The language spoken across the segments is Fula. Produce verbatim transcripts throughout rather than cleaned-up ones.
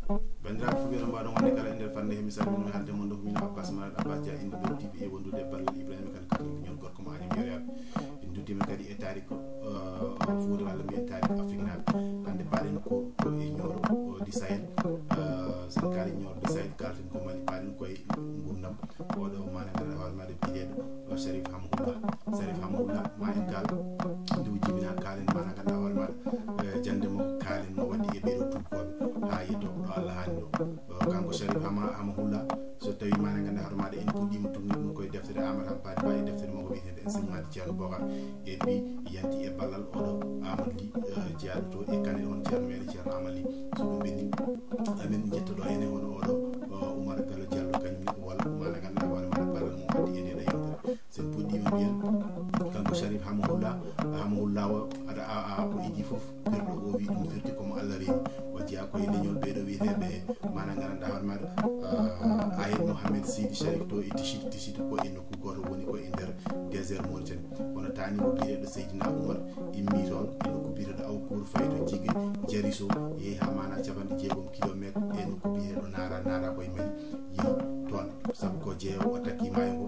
Banndiraaɓe fulɓe, no mbaɗon wonde kala e nder farnde he, mi salmino haalde mon ɗo ko min Abbas Malal Abbas Dia, innuɗo T V e wondude e ballal Ibrahima Kane, Kartal Leñol Gorko mo Agnam Yoriyaɓe. En dutti mi kadi e taariku, eh, Fuuta, walla mbiyen taariku Afriknaaɓe. Hannde paaɗen ko, ko e Nioro, eh, du Sahel. Eh, so en kaali Nioro du Sahel, kaalten ko Mali, paaɗen ko e ngurdam oɗo mana ganduɗa hoore maɗa biyeteɗo o Sharif Hamahullah. Sharif Hamahullah, ma en kaal, nde o jibina kaalen mana ganduɗa hoore maɗa, eh, jande makko kaalen no waɗi e ɓeeɗo tuubakooɓe haa yetto ɗo Allah haani ɗo. Eh, kanko Sharif Hama-, Hamahullah, so tawi mana ganduɗa hoore maɗa en puɗɗima tugnude ɗum koye deftere Amadou Hampâté Bâ e deftere makko wiyeteende Enseignement de Ceerno Bocar. Et puis, yanti e ballal oɗo Amadou Ly, eh, jeyaaɗo to e Kanel, on Ceerno meɗen Ceerno Amadou Ly. So ɗum ɓenni, amin jetta ɗo hene hono oɗo, eh, Oumar Gallo Diallo, kañum ne walla mana ganduɗa hoore maɗa ballal mum addi e ndeɗo yewtere. Sen puɗɗima mbiyen, kanko Sharif Hamahullah, Hamahullah o aɗa a, a, ko idi fof, firɗo o wi ɗum firti komo Allah reeni. O jeeya koye leñol ɓeeɗo wiyeteɓe mana ganduɗa hoore maɗa, eh, Ayed Mohamed Sidi Sharif to e Tichit, Tichit ko e nokku gooto woni ko e nder désert Mauritanie. Kono taani o biyeteɗo Seydina Oumar immi toon e nokku biyeteɗo Awkour, fayi to Jige, Jariso, yehi haa mana capanɗe jeegom kilometre e nokku biyeteɗo Nara, Nara koye Mali, yehi toon. Sabu ko jeeyowo o takki maayo ngo.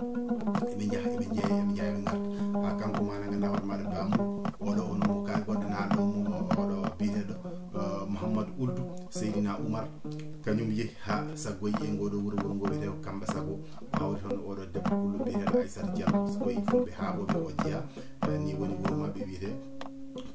Eɓe njaha, eɓe njeeya, eɓe njaha, eɓe ngarta. Haa kanko mana ganduɗa hoore maɗa baamu, oɗo ono mo kaari goɗɗo naaɗo mo, oɗo biyeteɗo, eh, Mouhamadou Ould, Seydina Oumar, kañum yehi haa Sagoyi e ngoɗo wuro, wuro ngo wiyete ko Kamba Sago. Hawri hono oɗo debbo pullo biyeteɗo Aissata Diallo, ko e fulɓe haaɓooɓe o jeeya. Eh, ni woni wuro maɓɓe wiyete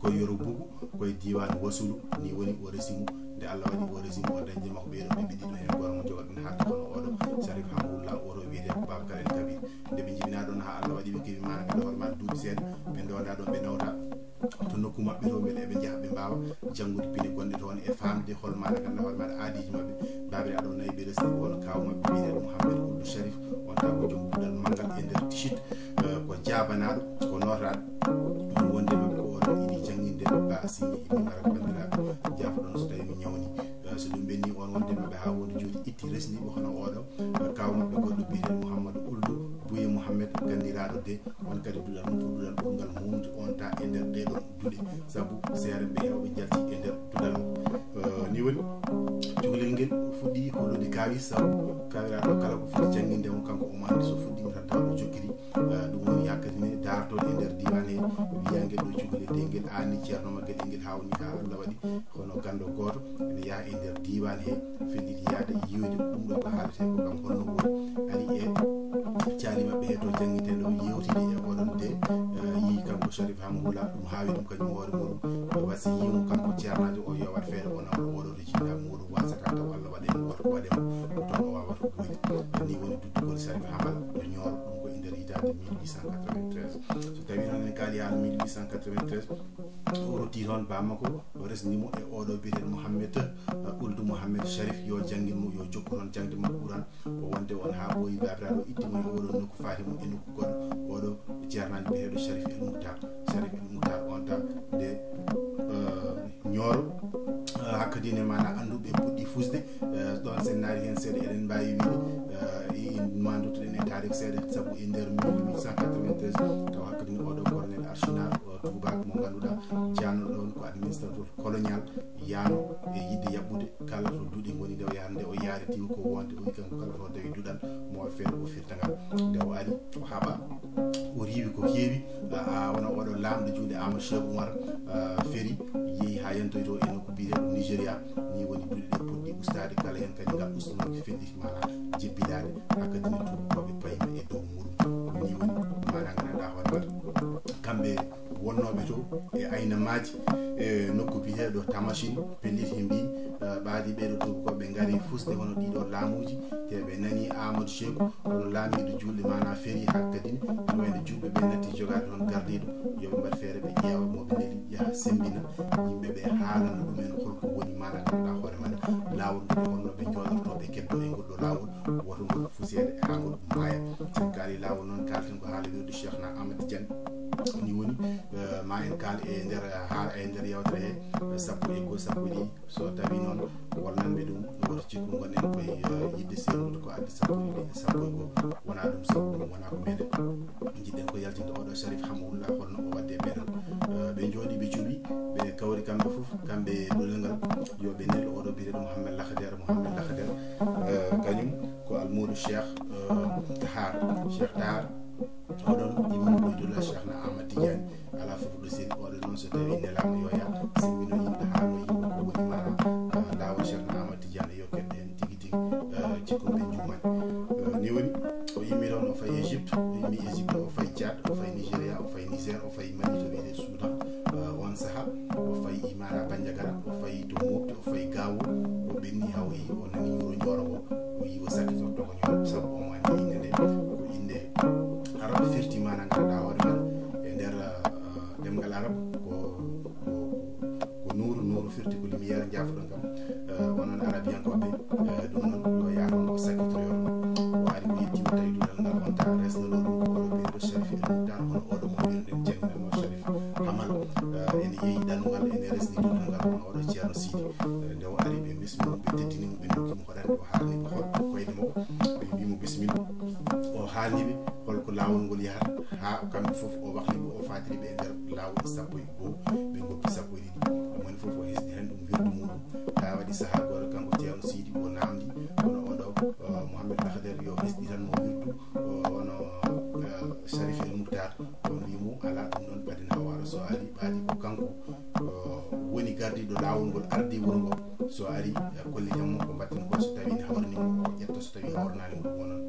ko Yoro Bugu, ko e diiwaan Wasulu, ni woni o resi mo. Nde Allah waɗi o resi mo, o dañde makko ɓeeɗo ɓiɓɓe ɗiɗo, heen gooto mo jogoɗen haalde kono oɗo Sharif Hamahullah, oɗo wiyete ko Babacar El Kabir. Nde ɓe njibinaa ɗoon haa Allah waɗi ɓe keɓi mana ganduɗa hoore maɗa duuɓi seeɗa, ɓe ndooda ɗoon, ɓe nawta to nokku maɓɓe to, mbele eɓe njaha ɓe mbaawa janngude pine gonɗe toon e faamde hol mana ganduɗa hoore maɗa aadiiji maɓɓe. Baabiraaɗo nayi ɓe resni ko wona kaaw maɓɓe biyeteɗo Mouhamed Ould Sharif, on taw ko joom duɗal manngal e nder Tichit, eh, ko jaabanaaɗo, ko nootaɗo. Ɗum wonde maɓɓe ko oɗon idi jannginde ba sini ibni Barak banndiraaɓe. Jaafoɗon so tawi mi ñawni. Eh, so ɗum ɓenni on wonde maɓɓe haa wonde jooni itti resni ɓe hono oɗo, eh, kaaw maɓɓe goɗɗo biyeteɗo Mouhamadou Ould, Bouye Mouhamed ganndiraaɗo de. On kadi duɗal mum ko duɗal ɓurngal mawnude on ta e nder ɗeɗon duɗe, sabu seere ɓe hewɓe jalti e nder duɗal mum. Eh, ni woni cukalel ngel fuɗɗi holoɗi kaawi, sabu kawiraɗo kala ko foti jannginde mo kanko o mandi so fuɗɗima tan tawa ɗo jokkiri. Eh, ɗum woni hakkadi ne daartol e nder diwan he, wiya ngel ɗo cukalel de ngel anni ceerno maggel e ngel hawni ha Allah waɗi hono ganndo gooto ene yaha e nder diiwaan he, felliti yahde yiyoyde ko ɗum ɗo ko haalete ko kam holno woni. Ari e caali maɓɓe he to jannginteeɗo yewtidi e oɗon de, eh, yii kanko Sharif Hamahullah, ɗum haawi ɗum kañum hoore muɗum. O wasi yiimo kanko ceernaajo o yo waɗ feere o nawra oɗo to jiiɗa muɗum wasata taw Allah waɗe mo waɗ ko waɗe mo, ɗum toon o waawata ko boyde. Ni woni duddugol Sharif Hamal to Nioro, ɗum ko e nder hitaande mille huit cent quatre-vingt-treize. So tawi noon en kaali haa mille huit cent quatre-vingt-treize, o rutti toon bammakko, o resni mo e oɗo biyeteeɗo Mouhamed, eh, Ould Mouhamed Sharif, yo janngin mo, yo jokku toon jaŋde makko Quraan. O wonde on haa ɓooyi, baabiraaɗo itti mo e oɗo nokku, faati mo e nokku goɗɗo. Oɗo ceernaajo biyeteeɗo Sharif El Mouhtar. Sharif El Mouhtar on ta nde, eh, Nioro, eh, hakkadi ne mana annduɓe puɗɗi fusde, eh, ɗon sen naari heen seeɗa eɗen mbaawi wiide, eh, i-, ma nduttuɗen e taarikh seeɗa, sabu e nder mille huit cent quatre-vingt-treize taw hakkadi ne oɗo colonel Archinard, o tuubaako mo ngannduɗaa jaano ɗoon ko administrateur colonial, yaano e yiɗde yaɓɓude kala to duɗe ngoni, nde o yaha, nde o yaari diw ko wonde o wi kanko kala to dawi duɗal mo waɗ feere o firta ngal. Nde o ari o haɓa, o riiwi ko heewi, a, a, wona oɗo laamɗo juuɗe Amadou Cheikh Oumar, a, feri, yehi haa yantoyto e nokku biyeteeɗo Nigeria. Ni woni duɗe ɗe puɗɗi ustaade, kala heen kadi ngal ustunooki felliti mana jebbilaade, haa kadi ne tuubakooɓe payma e dow muɗum. Ni woni mana ngannduɗaa hoore maɗa kamɓe wonnooɓe to e aynamaaji, e nokku biyeteeɗo Tamashine, pellit he mbi, eh, ɓaadi ɓeeɗo tuubakooɓe ngari fusde hono ɗiɗo laamuuji, te ɓe nani Amadou Cheikhou, hono laamiiɗo juulɗe mana feri hakkadin, ene wayno juulɓe ɓe natti jogaade toon gardiiɗo, yo ɓe mbaɗ feere ɓe ƴeewa mo ɓe neli yaha semmbina yimɓe ɓe, haalana ɗumen holko woni mana ngannduɗaa hoore maɗa laawol ngol, holno ɓe njooɗortoo ɓe keddo e ngol ɗo laawol, woto ngol fuseede e haa ngol maaya. Sen kaali laawol noon, kaalten ko haala wirdu Cheikhna Amadou Tidiane. Ni woni, eh, ma en kaal e nder, eh, haala e nder yewtere he, eh, sappo e goo, sappo e ɗiɗi. So tawi noon wonnanɓe ɗum, woto Cikku ngonɗen koye, eh, yiɗde seernude ko addi sappo e ɗiɗi e sappo e goo. Wonaa ɗum sabu ɗum wonaa ko meɗen. Njiɗɗen ko yaltinde oɗo Sharif Hamawullah holno o waɗde e ɓeɗon. Eh, ɓe njooɗi, ɓe cuɓi, ɓe kawri kamɓe fof, kamɓe e duɗal ngal. Yo ɓe nellu oɗo biyeteeɗo Mouhamed Lahder, Mouhamed Lahder. Eh, kañum ko almuudo Cheikh, eh, Tahar. Cheikh Tahar, oɗon immini koye duɗal Cheikh na Ahmad Tidiane. Alaa fof ɗo seni oɗo noon so tawi nelaama yo yah simmino yimɓe, haalno yimɓe ko woni maanaam, ah, laawol Cheikh na Ahmad Tidiane yo keɗɗen tigi tigi, ah, cikkum ɓe njuumani. Ah, ni woni o immi toon, o fayi Égypte, o immi Égypte, o fayi Tchad, o fayi Nigéria, o fayi Niger, o fayi Mali to wiyetee Soudan. Ah, on sahaa o fayi maanaam Bandiagara, o fayi to Mopti, o fayi Gao, o ɓenni haa o yi o nani ñuuro Nioro ngo, o yi o sakkitorto ko Nioro sabu omo anndi innde nde ko innde Arab firti maanaam ngannduɗaa hoore maa e nder, ah, ɗemngal Arab ko, ko, ko nuuru, nuuru firti ko lumière, njaafoɗon kam. Eh, onon Arabiyankooɓe, eh, ɗum noon yo yaah toon o sakkitoyo toon. O ari o yetti o tawi duɗal ngal wonta resnanoo ɗum ko oɗo biyeteeɗo Sharif El Moutar, hono oɗo mo mbiyruɗen jannginanno Sharif Hamal. Eh, ene yehi ɗannungal, ene resni duɗal ngal hono oɗo Ceerno Siidi. Eh, nde o ari ɓe mbismi mo, ɓe teddini mo, ɓe ndokki mo hoɗande, o haalni ɓe hol koyɗe makko. Ɓe mbii mo bisimilla. O haalni ɓe holko laawol ngol yahata, haa kamɓe fof o waklii ɓe, o faatiri ɓe e nder laawol sappo e goo, ɓe ngoppi sappo e ɗiɗi. Ɗum woni fof o hesɗi heen ɗum wirdu muɗum. Haa waɗi sahaa gooto kanko Ceerno Siidi o naamndi, kono oɗo, o, Mouhamed Lahder yo hesɗitan mo wirdu, o, hono, eh, Sharif El Moutar. On wii mo, alaa ɗum ɗoon, paden hawaaro so ari, ɓaadi ko kanko, o, woni gardiiɗo laawol ngol, ardii wuro ngo. So ari, eh, kollitan mo ko mbaɗten ko, so tawi ne hawrini mo, o ƴetta, so tawi hawrinaani mo, ɗum wonon.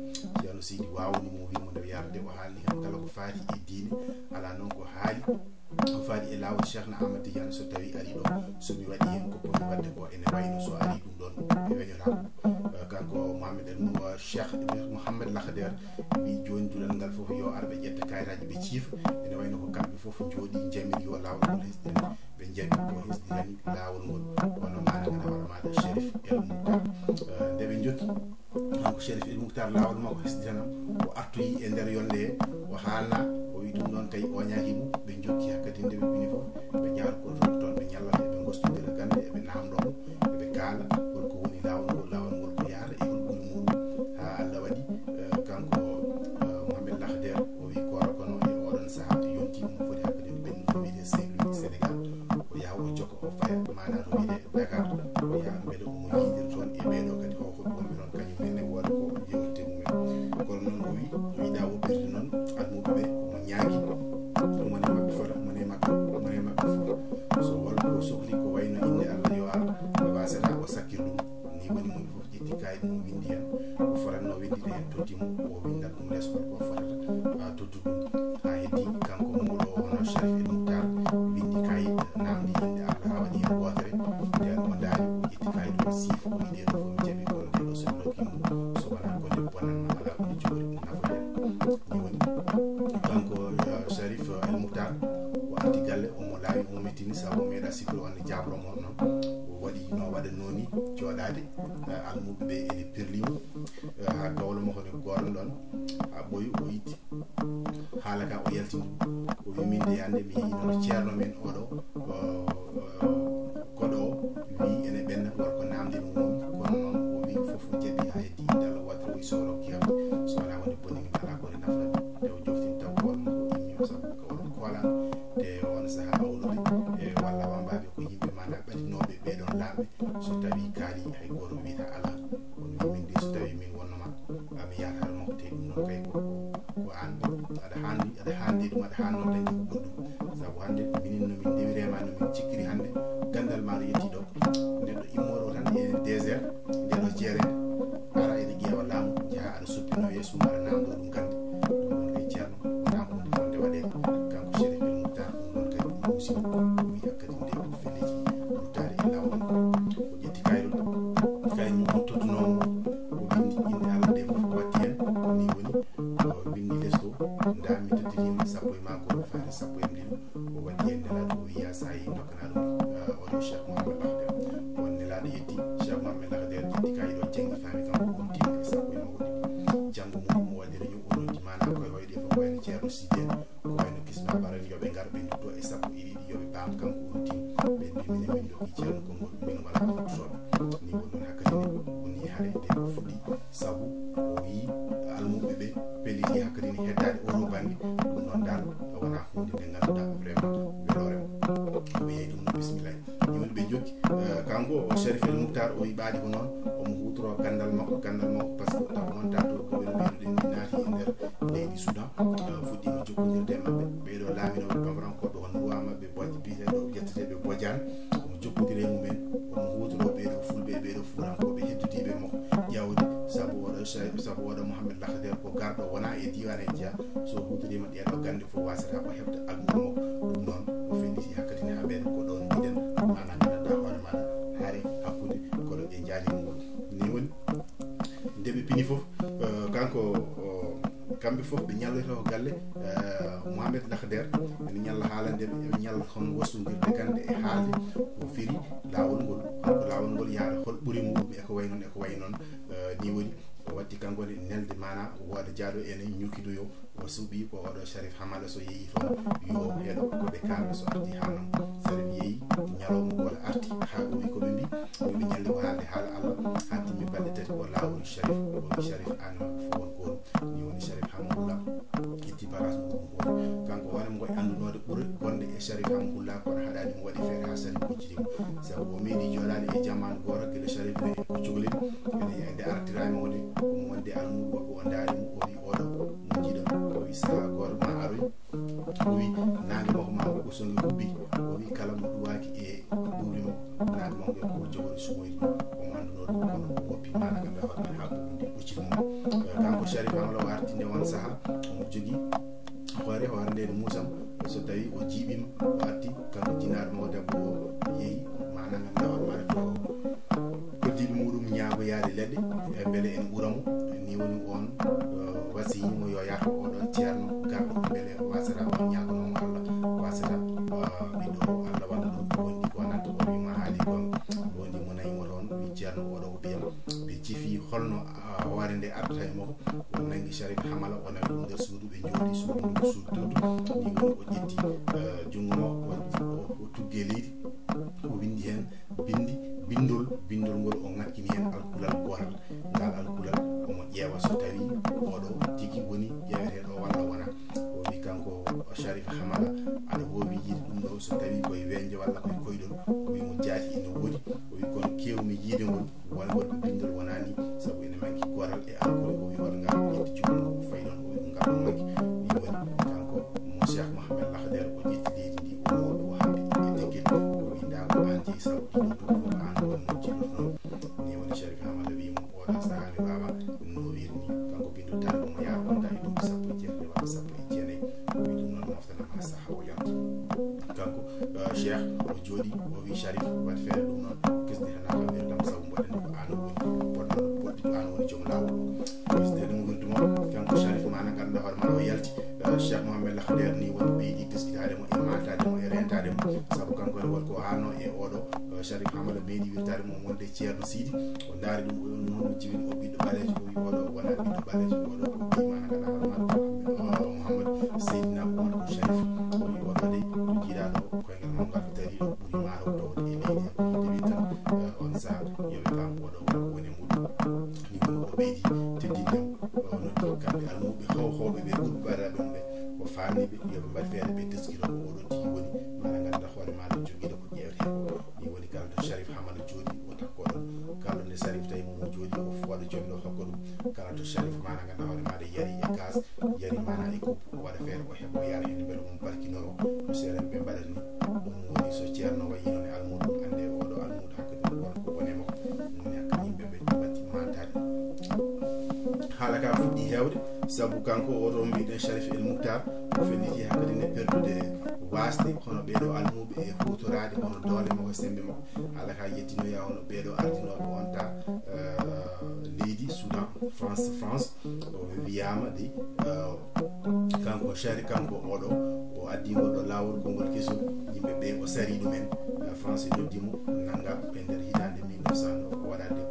Ceerno Seydi waawni mo, wii mo nde yarde, o haalni heen kala ko faati e diine, alaa noon ko haali, ko faati e laawol Cheikh na Ahmad Tidiane, so tawi ari ɗo, so mi waɗi heen ko potmi waɗde ko, ene wayno so ari ɗum ɗoon, ɓe weñotaako. Eh, kanko Mohamed El Mou-, Cheikh Mohamed Lahder, wi jooni duɗal ngal fof yo ar ɓe ƴetta kayitaaji ɓe ciifa. Ene wayno ko kamɓe fof njooɗi njamiri yo laawol ngol hesɗitani. Ɓe njami ko hesɗitani laawol ngol. Kono maana ngana hoore maaɗa Sherif El Moutar. Eh, nde ɓe njokki, kanko Sherif El Moutar laawol makko hesɗitanam. O artoyi e nder yolnde he, o haalna, o wi ɗum ɗoon kay o ñaaki mo. Ɓe njokki hakkadi nde ɓe pini fof, ɓe ñaar ko toon, toon ɓe ñallata, eɓe ngostodira gannde, eɓe naamndoo mo, eɓe kaala holko woni laawol ngol, laawol ngol ko yahata e hol ɓuri muɗum. Haa Allah waɗi, eh, kanko, eh, Mohamed Lahder, o wi koora kono e oɗon sahaa yonti omo foti hakkunde ɓennuɗo wiyetee Saint-Louis Sénégal. O yaha o jokka o faya maanaa to wiyetee Dakar. O yaha mbele omo yiidir toon e ɓeeɗo kadi hawkoɓe wonɓe toon, kañum en ne wooda ko yewtete mumen. Kono noon o wi, o yiɗaa woppirde noon almuɓe ɓe, omo ñaagi. Mone maɓɓe fota, mone maɓɓe, mone maɓɓe fota. So won ko sohli ko wayno innde Allah yo ar, o wasata o sakkir ɗum. Ni woni moni fof ƴetti kayit mum, winndi heen ko fotannoo winndide heen, totti mo, o winndat ɗum lees holko fotata, a, tottu ɗum. Haa heddi kanko mawɗo o, hono Sharif El Moutar, winndi kayit, naamndi innde Allah haa waɗi heen wootere. Ndeen o ndaari, o ƴetti kayit o, siifi, o wiyi ɗee ɗoo fof mi jaɓi, kono ndee ɗoo so mi nokki mum, so wonaa ko nde bonatnoo, alaa ko nde jogori nafoore. Ni woni kanko, eh, Sharif El Moutar, o arti galle, omo laawi, omo mettini, sabu o meeɗaa sikkude on ne jaabro mo noon. O waɗi no waɗatnoo ni, jooɗaade, eh, almuɓe ɓe ene pirlimo, eh, haa gawlo makko ne gooto ɗoon, a ɓooyi o itti. Haala ka o yaltini ɗum. O wi min de hannde mi yii noon ceerno men oɗo, o, o, koɗo o wi ene ɓenna walla ko naamnde mo woni, kono noon o wi fof o jaɓi haa heddi innde Allah wootere, o wi so o rokki kam, so wonaa wonde bonni min alaa ko nde nafata min. Nde o joftin taw kool makko immiima sabu ko oɗon koolaa, te on sahaa awluɓe, e walla wambaaɓe ko yimɓe maanaa ɓadinooɓe ɓee ɗoon laamɓe, so tawii kaali hay gooto wiyata alaa. On wi min de so tawii min wonnoo ma, a mi yahat haɗa makko, te ɗum noon kay ko, ko, ko aan ɗum. Aɗa haandi, aɗa haandi ɗum, aɗa haannoo dañde ko ɓuri ɗum. Sabu hannde minen no min ndewiri e ma, no min cikkiri hannde, ganndal maaɗa yettii ɗo. Neɗɗo immooɗo tan e désert, nde ɗo jeere, ara ene ƴeewa laamu, njaha aɗa soppinoo yeeso mum, aɗa naamndoo ɗum gannde. Ɗum noon kay ceerno, wonaa huunde fotnde waɗeede. Kanko Sherif El Moutar, ɗum noon kadi ɗum muusi, o wiya kadi nde ko fellitii ruttaade e laawol ngol. O ƴetti kayit o, kayit mum o tottunoo mo, o winndi innde Allah nde fof o watti heen, ni woni, o winndi lees to, ndaa mi tottiniima sappo e maa gooto faade sappo e ɗiɗo, o waɗi heen nelaaɗo o wiya so a yii dokkanaa ɗum, ah, oɗo Cheikh Mohamed Lahder. On nelaaɗo yetti, Cheikh Mohamed Lahder ƴetti kayit o, janngi faami kanko ko ɗum timmi e sappo e makko ɗiɗi. Janngo mum o waɗi reñu, o noddi maanaa koye hoyɗe fof ko wayno Ceerno Siidi en, ko wayno Kisma Bara en, yo ɓe ngar ɓe ndutto e sappo e ɗiɗi, yo ɓe paam kanko ko ɗum timmi. Ɓe mbi minen min ndokki ceerno konngol, min ngalaa ko tottotooɓe. Ni woni noon hakkadi nde, nde fuɗɗi, sabu o yii almuɓɓe ɓe pelliti hakkadi ne heddaade oɗo bannge. Ɗum noon dal wona huunde nde ngannduɗaa vraiment weloore mo. Ko yeeyi ɗum no bisimillahi. Ni woni ɓe jokki, eh, kanko o Sharif El Moutar o yiɓaade ko noon, omo huutoro ganndal makko, ganndal makko, par ce que taw wonta to ko ɓen ɓeyduɗen ni naati e nder leydi Soudan, eh, fuɗɗiima jokkondirde e maɓɓe. Ɓeeɗo laaminooɓe Bambarankoɓe, hono luwa maɓɓe Boj-, biyeteeɗo, yetteteeɓe Bojaan, omo jokkondiri e mumen, omo huutoro ɓeeɗo fulɓe e ɓeeɗo fuurankooɓe heddidiiɓe makko ƴeewde, sabu oɗo Sha-, sabu oɗo Mohamed Lakhder ko garɗo, wona e diiwaan he jeyaa, so huutoriima ɗeeɗo gannde fof wasata ko heɓde almuɓɓe makko. Ɗum noon o felliti hakkadi ne haa mbeen ko ɗoon mbiɗen maanaam nganndanɗaa hoore maaɗa hare hakkunde koɗo e njaadi mum. Ni woni nde ɓe pini fof, eh, kanko, o, kamɓe fof ɓe ñalloyta ko galle, eh, Mohamed Lakhder, ene ñalla haalande ɓe, ene ñalla hono wasondirde gannde e haalde ko firi laawol ngol, hol ko laawol ngol yahata, hol ɓuri muɗum e ko wayi noon, e ko wayi noon. Eh, ni woni o watti kanko ne nelde maanaam wooda jaaɗo ene ñukidoyo, o suuɓi ko oɗo Sharif Hamala so yehi toon yo heɗo ko ɓe kaalata so arti haa noon. Sharif yehi ñalawma gooto arti haa o wi ko ɓe mbi, o wi ɓe ñalli ko haalde haala Allah haa timmi balɗe tati o laawol Sharif, o wi Sharif aan ma ko fof won ko won. Ni woni Sharif Hamahullah itti baras mum ko woni. Kanko wonamo koye anndunoode ɓuri bonde e Sharif Hamahullah kono haɗaani mo waɗi feere haa Sharif hujjiti mo. Sabu o meeɗi jooɗaade e jamaanu gooto gila Sharif ne ko cukalel, ene nde artiraani mo de, omo wonde almuudo woɓɓe o ndaari mo, o wi oɗo mo jiiɗo, o wi sahaa gooto ma aroy, o wi naange makko ma hubbo so nge hubbi, o wi kala mo ɗuwaaki e ɓuuɓri makko, naange makko nge ko jogori sumoyde mo, omo annduno ɗum kono o woppi maana kam ɓe hoore men haa ɓuuɓri ndi ɓocciti mo. Eh, kanko Sharif Hamala o arti nde won sahaa, omo jogii hoore, hoore nde no muusam, so tawi o jiiɓiima, o arti, kanko jinaaɗo makko debbo o yehi, maanaam ngam dawal maɗa to koddiiɗo muɗum ñaagoyaade leɗɗe, e mbele en ɓura mo, ni woni on, eh, wasiyi mo yo yahto oɗo ceerno garɗo, mbele wasata on ñaagonoomo Allah, wasata, eh, ɓiɗɗo o Allah walla ɗum ko wonɗi ko nanta o wi ma haali gonga, wonɗi mo nayi mo toon, wi ceerno oɗo ko ɓiyam, ɓe cifi holno, ah, hoore nde artata e makko, o nangi Sharif Hamala, o nawi ɗum nder suudu, ɓe njooɗi suudu ndu, suudu tuudu, ni woni o ƴetti, eh, junngo makko, o, o, o tuggi e leydi, o winndi heen binndi, binndol, binndol ngol o ŋakkini heen alkulal gootal, ngal alkulal omo ƴeewa so tawi oɗo tigi woni ƴeeweteeɗo walla wonaa. O wi kanko Sharif Hamala, aɗa woowi yiide ɗum ɗo so tawi koye weñde walla koye koyɗol, o wi mo jaati ina woodi, o wi kono keewmi yiide ngol wona waɗi binndol wonaa ni, sabu ene manki gootal e alkule, o wi walla ngal ƴetti junngo o fayi ɗoon, o wi ko ngal ɗon manki, ni woni kanko mo Cheikh Mohamed Lakhder o ƴetti leydi ndi, o mooɓi o haɓɓi e teggel, o wi ndaa ko aan jeyi sabu ɗiɗo duuɓi fof ko aan woni mo jiɗɗo ɗoon, ni woni Sharif Hamala wi mo oɗa sahaa mi waawaa no wiiri ni, kanko binndol taari omo yaara wonta e duuɓi sappo e jeetati walla sappo e jeenayi, o wi ɗum noon moftanama sahaa o yalta. Kanko, eh, Cheikh o jooɗi, o wi Sharif, waɗ feere ɗum noon, kisnde tan a kam wirtam sabu mboɗen ko aan woni, wonno ɓoɗɗi ko aan woni joom laawol. O wisde ɗum wirdu mo, kanko Sharif maana ngannduɗaa hoore ma o yalti, eh, Cheikh Mohamed Lakhder ni woni ɓeydi teskitaade mo e maaltaade mo e reentaade mo, sabu kanko ne won ko haalno e oɗo, eh, Sharif Hamala meeɗi wirtaade mo wonde Ceerno Sidi, o ndaari ɗum, o noon o jibini o ɓiɗɗo ɓaleejo, o wi oɗo wona ɓiɗɗo ɓaleejo, oɗo ko ɓiy maana ngannduɗaa hoore ma, eh, Mohamed Seydina Oumar ko Sharif, o wi oɗo de, o jiiɗaaɗo koyngal makko ngal dariiɗo ɓuri maaro towde e leydi he, ko yimɓe wi tan, eh, on saha yo ɓe paam oɗo wona ko woni e muɗum. Ni woni o ɓeydi teddinde mo, o noddi kamɓe almuɓɓe hawhawɓe ɓe ɓuri baɗaɓe mum ɓe, o faamni ɓe yo ɓe mbaɗ feere ɓe teskito ko oɗo tigi woni, mana ngannduɗaa hoore ma no jogiiɗo ko ƴeewete ko. Ni woni kala to Sharif Hamala jooɗi o takko ɗon, kala nde Sharif tawi mo mo jooɗi o fooɗa jomɗo hokka ɗum, kala to Sharif mana ngannduɗaa hoore ma ɗe yari e kaas, yari mana e kup, o waɗa feere o heɓa o yara heen mbele mum barkinoro no seeɗa ɓe mbaɗata ni. Ɗum woni so ceerno wayi noon e almuudo, annde oɗo almuudo hakkadi won ko woni e makko. Ɗum woni hakkadi yimɓe ɓe mbatti maataade. Haala ka fuɗɗi heewde, sabu kanko oɗo mbiɗen Sharif El Mouhtar, o felliti hakkadi ne perdude waasde hono ɓeeɗo almuuɓe e huutoraade hono doole makko e semmbe makko. Haala ka yettinoya hono ɓeeɗo ardinooɓe on ta, eh, leydi Soudan, France, France. O wiyaama de, eh, kanko Sharif, kanko oɗo, o addi ngol ɗo laawol konngol kesol, yimɓe ɓe o sari ɗumen. Eh, France noddi mo, nannga ɓe nder hitaande mille neuf cent neuf, o waɗaade